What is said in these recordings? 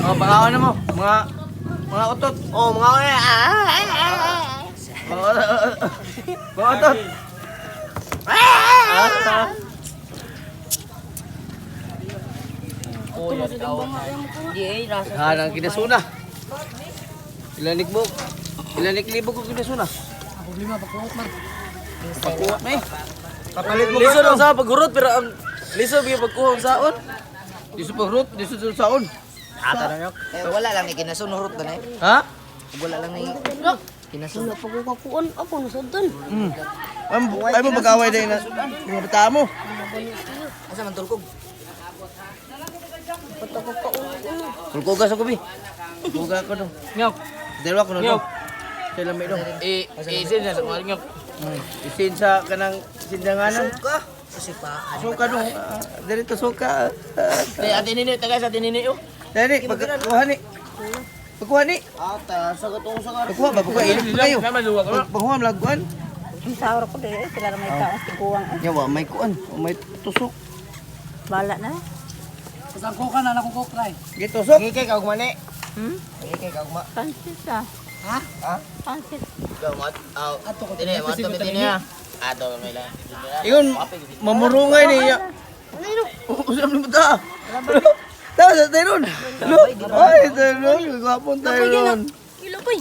Oh, bakaon na mo. Mga utot. Oh, mga ah. Mga utot. Ah. Di ay rasa. Hanang kinasuna. Ilanik mo. Ilanik libo ko kinasuna. Problema pagkuot man. Pagkuha na eh. Kapalit mo. Lisod ang sa paghurot pero ang lisod gyud pagkuha ang saon. Di sa pagrot, di sa saon. Ata na yok. Eh, wala lang ni kinasunod na eh. Ha? Wala lang ni kinasunod. Wala pa ko kakuan. Ako nasudon. Ay mo pag-away dahil na mga bata mo. Asa man tulkog? Pato ko kaon. Tulkoga sa kubi. Tulkoga ko dong. Ngok. Dalawa ko na dong. Sila may dong. Eh, isin na sa mga ngok. Isin sa kanang sindanganan. Suka. Suka. Suka dong. Ah, Dili to suka. Ay, ate nini, taga sa ate nini oh. Dali, pagkuha ni. Pagkuha ni. Ata, sa katong sa Pagkuha ba? Pagkuha. Ilog kayo. Pagkuha, malaguan. Ang sahur ko dili sila ra may kaon tiguang. Yawa, may kuan. O may tusok. Bala na. Gitusok. Ngikay ka ugma ni. Hmm? Ngikay ka ugma. Pansit ah. Ha? Ha? Pansit. Ato ko tini, ato mi tini. Ato may lang. Ingon, mamurungay niya. Usap ni bata. Tawa sa Tyron. Ay, Tyron. Gwapon Tyron. Kilo pa.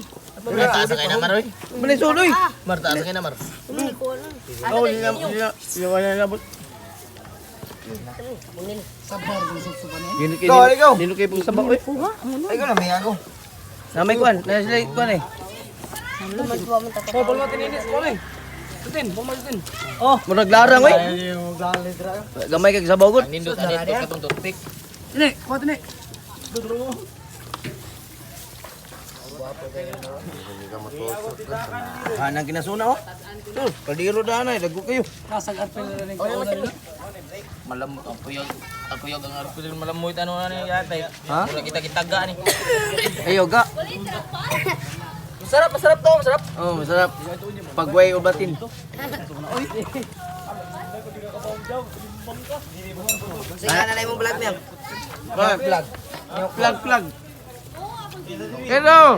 Marta sa kay na maroy. Manay suloy. Marta sa kay na mar. Hindi ko alam. Oh, nila nila nila nila. Go, go. Nino kay pong sabak oy. Ay ko na may ako. Na may kuan, na sila kuan eh. Oh, murag larang oy. Gamay kag sabaw gud. Nindot ani to katong toothpick. Hanang kinasuna oh. Sus, kadiro dana dago kayo. Malamot ang kuyog. Ang kuyog ang arko malamoy ano na ni yatay. Ha? Mura kita kitaga ni. Ayo ga. Masarap, masarap to, masarap. Oh, masarap. Pagway o batin. Sige na lang imong vlog niya. Plug, plug. Plug, plug. Hello.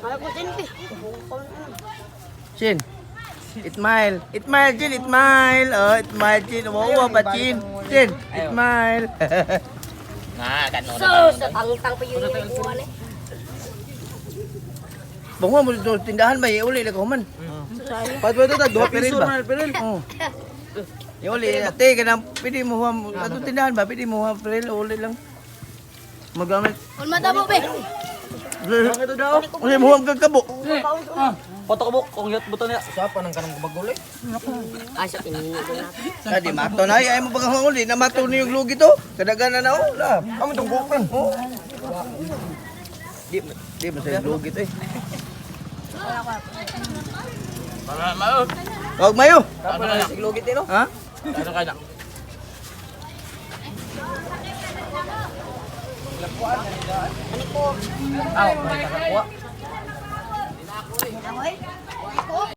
Ako din. Chin. Itmail. Itmail, Chin. Itmail. Oh, itmail, Chin. Uwa, ba, Chin? Chin. Itmail. Na, kano So, sa tangtang pa yun yung kuan eh. Bungo mo dito tindahan ba? Iuli lang human. Pat ba ito? Duha peril ba? Oh. Iuli. Ate, kanang pwede mo huwam. Ato tindahan ba? Pwede mo huwam peril. Uli lang. Magamit. Ulma tabo be. Ito daw. Uli mo huwam kagkabo. Patakabok kung yat buto niya. Usapan ang kanang bagulay. Ay, sa tinini ko na. Adi mato na. Ay mo pag uli. Namato ni yung lugi to. Kadagan na na. Oh, la. Amo tong bukran. Oh. Di, di mo sa lugi to eh. Para mayo. Huwag mayo. Ano na? Siglugit no. Ha? Ano kaya na? Ani ko. Aw, may kakakuha. Amoy?